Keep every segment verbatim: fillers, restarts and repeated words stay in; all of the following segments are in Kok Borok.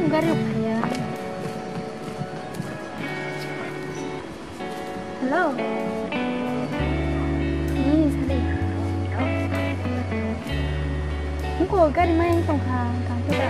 Gari phaiya. Hello. Ni sari. Niko gari mai tongkha, tangkhe da.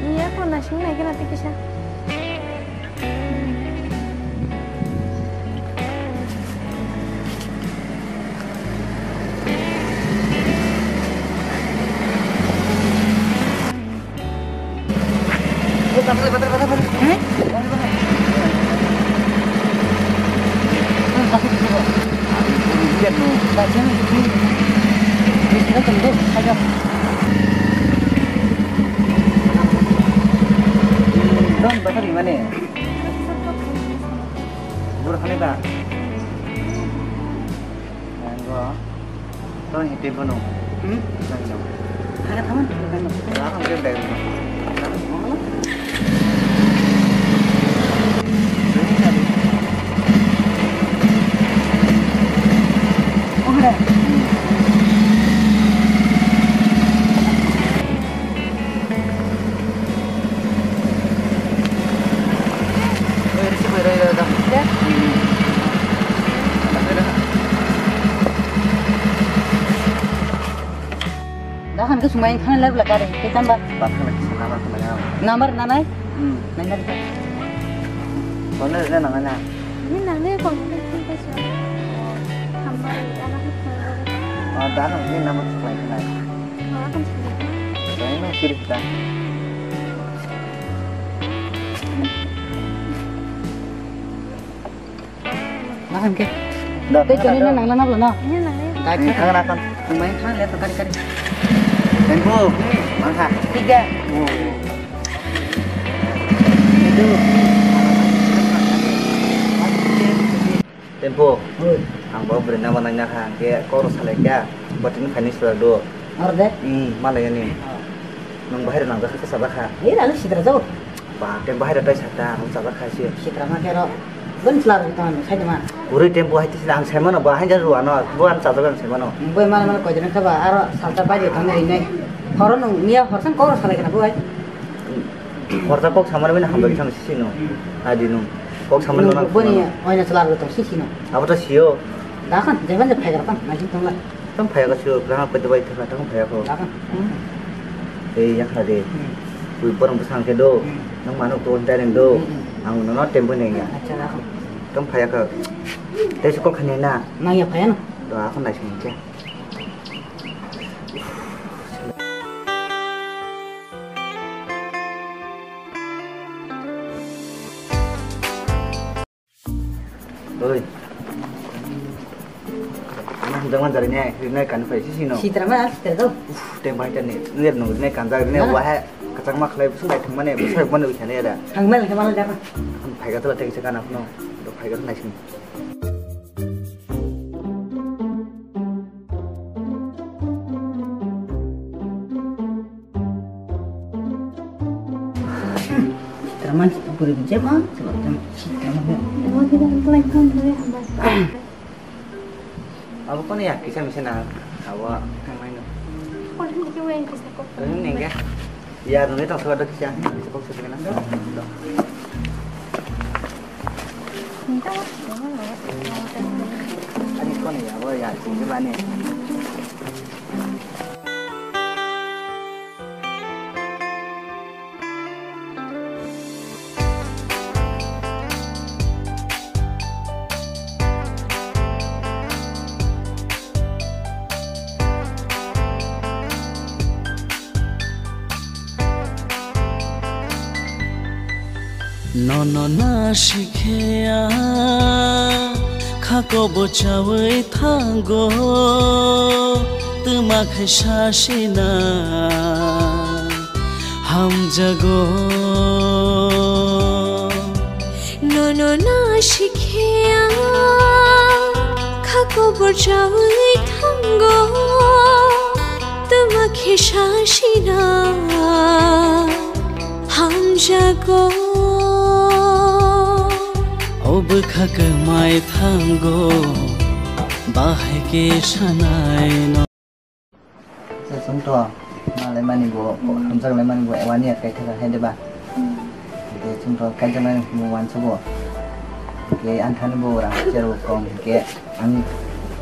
Ni ya ko nasing nai kena tikisa. Dong, bakal gimana? Bur khani ba? Nanggo. Tong hiti bono. Hmm? Nanggo. Khana thaman? Nanggo. Lah, ang ke bag. Oh, ada. Dahan ke sumai khana lab laka re, ke tamba. Bathang lagi sana apa mana? Number nanai? Hmm. Nanai. Phone na nang na. Ini nang ni phone ni phone ka sa. Number anak ni phone. Oh, dahan ni number supply kana. Anak ni phone. Saya mau kirim kita. Nahan ke? Tei chani na nangla nabla no? Ini nang ni. Dai khang na kan. Mai khang le to kari kari. Tempo. Mangha. Tiga. Tempo. Ang bo bwrwi nama nangya kha, hwnkhe kok rw salai kha, bwtwi ni khaini swlak do. Aro de? Hmm, malai ani. Nwng bahai rw nang jakha khe chajak kha. Hei, ralo sitra jago. Ba, tempo hai rw tai sata, ang chajak kha se. Sitra ma khe ro. Bwrwi chwla rw tong sai ma. Bwrwi tempo hai tisina ang sai mano, ba hai jar rw ano, bo ang chajak ang sai mano. Boi mala mala koi jana kha ba, aro salta bai rw tong nai nai. Horo nwng miya horsang kok rw salai kha na bo hai. Horta kok samani bini hambai khe sisi no. Adi no. Kok samani no. Boni oina chwla rw tong sisi no. Abo to sio. Dakan, jeban je phaigra tang, nasi tong lai. Tong phaiga sio, rang apa debai thaka tong phaiga ko. Dakan. Ei yakha de. Bui borong bwsang khe do. Nang mano to direct do. Ang no tempo ne ya. Acha dakan. Tong phaiga. Tei se kok khani na. Nang ya phaiga no. Do akon nai sing khe. Oi. Ano hujang man jari ne, rina kan fai sisi no. Sitra ma, sitra do. Uf, te bai tane. Nge no ne kan jari ne, wah, kachang ma khlai bwswk bai thang mane, bwswk mane uikhane da. Thang mal, thang mal da. Phaiga tala te se kan apno. Do phaiga nai sing. Sitra man sitra bwrwi bo jeba, sitra man sitra man. Abo kono ya kisa misa na, abo thangmai no. Kono ni ke wen kisa ko. Kono ni ke? Ya, nungni tong soba do kisa, kisa kok sisi kana. Ani kono ya, abo ya, sini bani. Nono na sikhe a khako bo chawi thango, twma khe sasina hamjago. Nono na sikhe a khako bo chawi thango, twma khe sasina hamjago. O bwkha kwmai thango, bahai khe sanai no. To, malai mani bo, hamjak lai mani bo, wani ya kaitha ka hai de ba. Hingke chwng to kaijak lai bo wansa bo. Hingke anthani bo rang cher bo kong hingke ang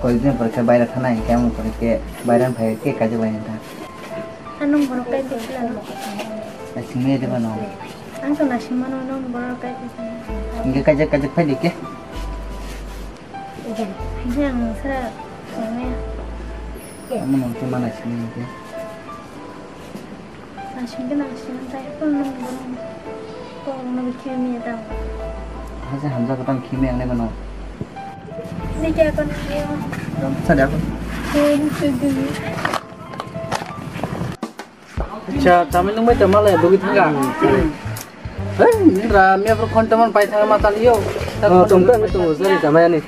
koi din por khe baira thana hingke ang por khe baira phai khe kaijak lai ta. Anong bono kai de sila no. Ai singme de ba no. Ang to nasing mano nong bono kai de sila. Hingke kaijak kaijak phai de ke. Hingke ang sara songme. Amo nong to mana singme hingke. Naisingkhe naising tei phone number kok no bikhe miya tang. Haja hamjak tang khimi ang nai mano. Dikhe akon yo. Sadi akon. Acha, tamil nung bai tamal ya dugi thangka. Hei, nindra miya bro khon taman pai thangma taliyo. Oh, tong tong tong sari tamai ani.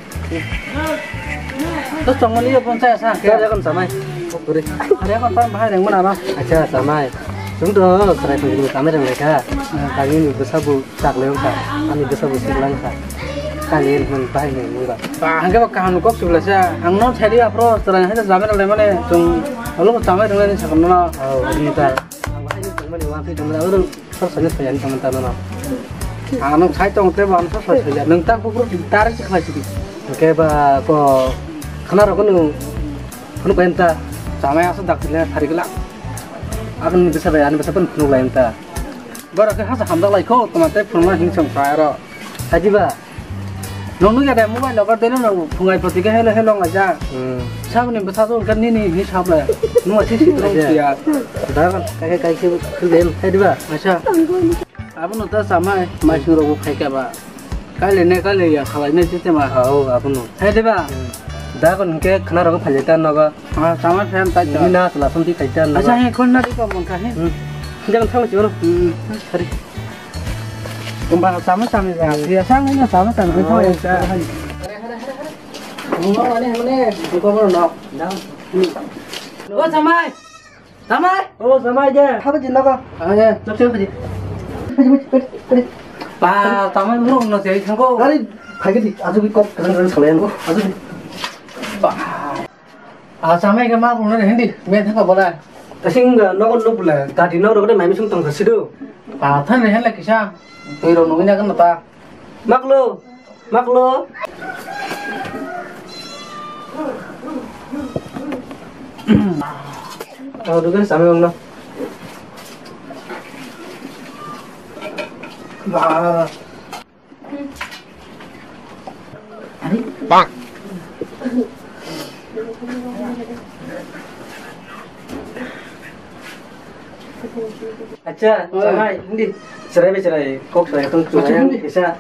Terus tongmani yo pon saya sa. Saya kon samai. Kok kuri. Hari kon pan bahai reng mana ba? Acha samai. Tung to serai pun samai reng lekha. Kami ni besa bu tak lew kha. Kami besa bu sik lang kha. Kali en hun bahai ni mun ba. Ba hangke ba kaham kok sibla sa. Ang non sari apro serai hai samai reng mane tung alo samai reng ni sakon na. Oh, ni ta. Ang bahai ni tongmani wan sai tongmani. Sor sanya saya ni teman teman. Ano sai tong te ban sor sanya. Nung tak bubur tarik sih khlai sih. Oke ba ko khana rok nu khunu pen ta. Samai asa dak le thari gela. Akan bisa ba ani bisa pun khunu lain ta. Bara ke hasa hamdak lai ko teman te phone ma hing song pa ro. Haji ba. Nong nung ya de mobile logar dele no phungai poti ke hello hello ngai ja. Hmm. Sabni bwsa so kan nini hi sable. Nung asi si rong ya. Da kan kai kai ke khulem hai diba. Acha. Abono ta samai mai sing rogo khai ka ba. Kale ne kale ya khalai ne site ma. Au abono. Hai diba. Da kan ke khana rogo phai ta no ba. Ah samai phem ta. Ni na sala sum ti khai ta no. Acha he khon na ri ko mon ka he. Hmm. Jangan thang sih no. Hmm. Sorry. Kembang sama sama ya. Biasa nggak sama sama. Oh, ya. Ini mana ini? Buka mana no? Oh, samai. Samai. Oh, samai aja. Apa sih nak? Ah, ya. Cok cok aja. Aja aja aja aja. Pa, samai murung no sih sangko. Hari pagi di, aja bikot keren keren selain ko. Aja di. Pa. Ah, samai ke ma puno hindi, me thaka bola. Kasing ga nokon nuk bula, gadi nok rok de mai misung tong khasi do. Pa than ne hela kisa, tui rok nungin jagan ta. Maklo, maklo. Oh, dugan samai ongno. Ba. Bang. Acha, oh. Samai, hindi. Serai be serai, kok serai, kok serai, hindi. Bisa,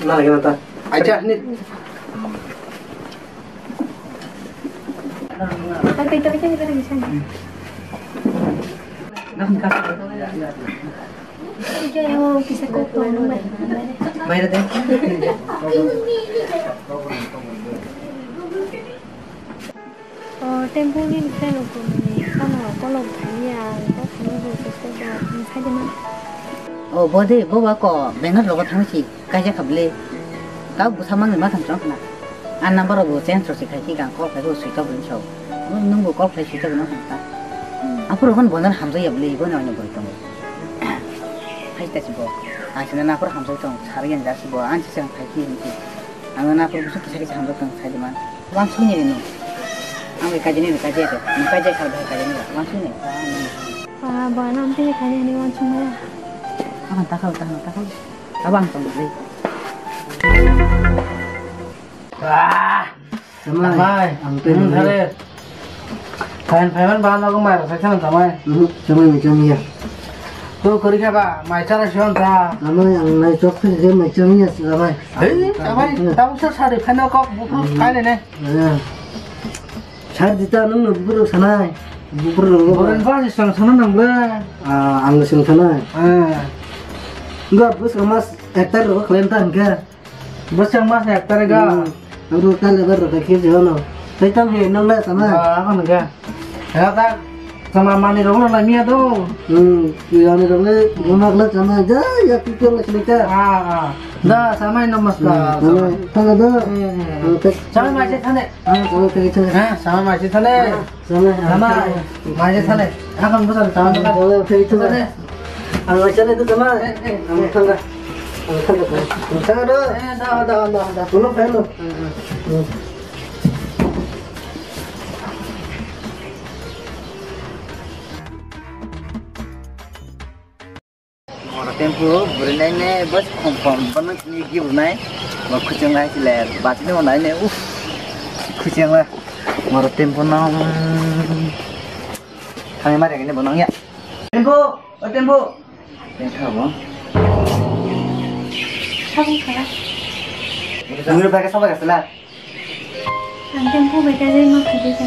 na lagi nata. Acha, hindi. Tapi, tapi, tapi, tapi, bisa. Nah, kasih. Iya, yang mau kisah kau tahu, Mbak. Bayar deh. Oh, tempo ni bisa lo kau ni. Kamu kalau tanya, kau kamu boleh kau kau saya mana? Oh, bode, bawa kau, benar lo kau tahu sih. Kaisa kha bwle. Kau bwsa mangni ma thang chong khna. Ang number rok bo change rok se khai khe gang call khai bo switch off wng sao. Nung bo call khai switch off wng thang kha. Aphuru hwn bo nang hamjak ya bwle, bo nang ni bwrwi tongo. Hai ta si bo. Ang sina na aphuru hamjak tong, sari yang ja si bo, ang si chang khai khe hwn khe. Ang na aphuru bwswk kisa kisa hamjak tong sai de man. Wansukni rino. Ang bai kaijani bai kaijai de. Ang kaijai kha bai kaijani bai. Wansukni. Ah, ba nam tini kaijani wansukmaya. Akan takal, takal, takal. Abang tong dei. Ah. Samai. Samai. Ang tei hmm, samai. Thare. Phain phaiman ba nogo mai rok sai thang samai. Mhm, samai mai chang ya. Tu kori kha ba mai chara sion ta. Samai ang nai chok phir je mai chang ya samai. Hei, samai. Tabuk sa sari phaino kok bufru khai le ne. Sar dita nung no bufru sanai. Bufru no. Boren ba ni sang sana nang le. Ah, ang sing sanai. Ah. Enggak, bus mas ektar lo kalian tan ke. Bwswk mas ektar ga. Hmm. Abo kale bar rok khe jano. Tei tam he nang le tama. Ba, ano ga. Ya ta sama mani rok no miya do. Hmm. Ani rok le gomak le tama ja ya pitor le sini ta. Ah, ah. Da, samai namaskar. Hmm, samai. Thangna da. Hmm, hmm, hmm. Hmm, thik. Samai maise thane. Hmm, samai thik thane. Ha, samai maise thane. Hmm, samai, samai. Samai maise thane. Akan bosal samai namaskar. Samai thik thane. Thane. Ang maise thane tu samai. Eh, eh, eh. Ang thangna. Ang thangna. Thangna da. Eh, da, da, da, da. Kuno phai lo. Hmm, hmm. Hmm. Moro tempo bwrwi naine bus khom khom bono sini gibnai. Bo khuchung lai chile batini mo naine, uff, khuchung la. Moro tempo nang thangwi mari gini bo nang ya. Tempo, o tempo. Tempo bo. Sabun khala. Nungri pakai sabun khala. Ang tempo bai ta jai ma khadi ta.